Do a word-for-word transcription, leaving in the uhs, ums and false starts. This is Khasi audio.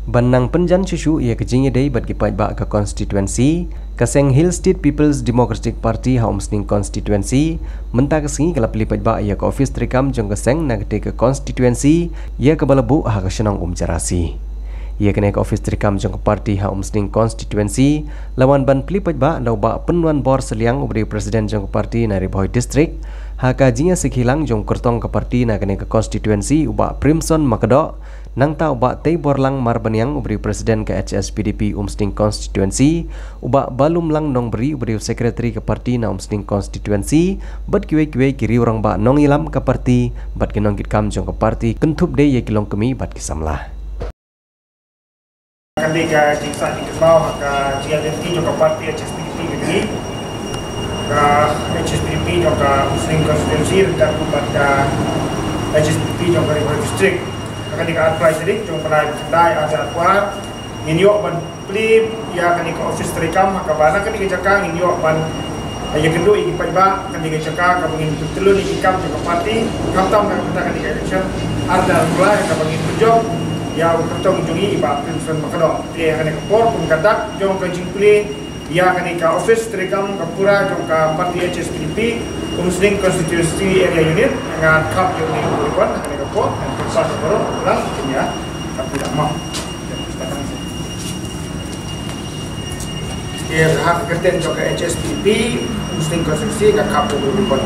Ban nang pynjan shuh shuh ïa ka jingïadei bad ki paidbah ka constituency, ka seng Hill State People's Democratic Party ha Umsning constituency mynta ka sngi ka la plie paidbah ïa ka office treikam jong ka seng na katei ka constituency ïa kaba la buh ha ka shnong Umjarasi. Ïa kane ka office treikam jong ka party ha Umsning constituency la wan ban plie paidbah da u Bah Pynwanbor Sylliang, uba dei u president jong ka party na Ri Bhoi District, ha ka jingïasakhi lang jong u kyrtong ka party na kane ka constituency, u Bah Primson Makdoh, nangta u Bah Teiborlang Marbaniang, uba dei u president ka H S P D P Umsning constituency, u Bah Balumlang Nongbri, uba dei u secretary ka party na Umsning constituency, bad kiwei kiwei ki riew rangbah nongïalam ka party bad ki nongkitkam jong ka party, kynthup de ïa ki longkmie bad ki samla. Ka dei ka jingsah jingkynmaw ha ka jingïaid lynti jong ka party H S P D P ka dei ka H S P D P jong ka Umsning constituency ryngkat bad ka H S P D P jong ka Ri Bhoi District. Ka dei ka arphew lai tarik jong u bnai khyndai arhajar arphew ar, ngin ïoh ban plie ïa kane ka office treikam ha kaba na kane ka jaka ngin ïoh ban ïakynduh ïa ki paidbah, kane ka jaka kaba ngin pyntyllun ïa ki kam jong ka party, khamtam na ka bynta kane ka election arhajar arphew lai, ha kaba ngin pynjop ïa u kyrtong jong ngi i Bah Primson Makdoh. Te ha kane ka por kum ka dak jong ka jingplie ïa kane ka office treikam ka pura jong ka party H S P D P Umsning constituency area unit, ngan khap ïa une u ribbon ha kane ka por, ngan pynpass ïa baroh, lang ïa ka pura map. Ïa ka ha ka kyrteng jong ka H S P D P Umsning constituency, nga khap ïa u ribbon.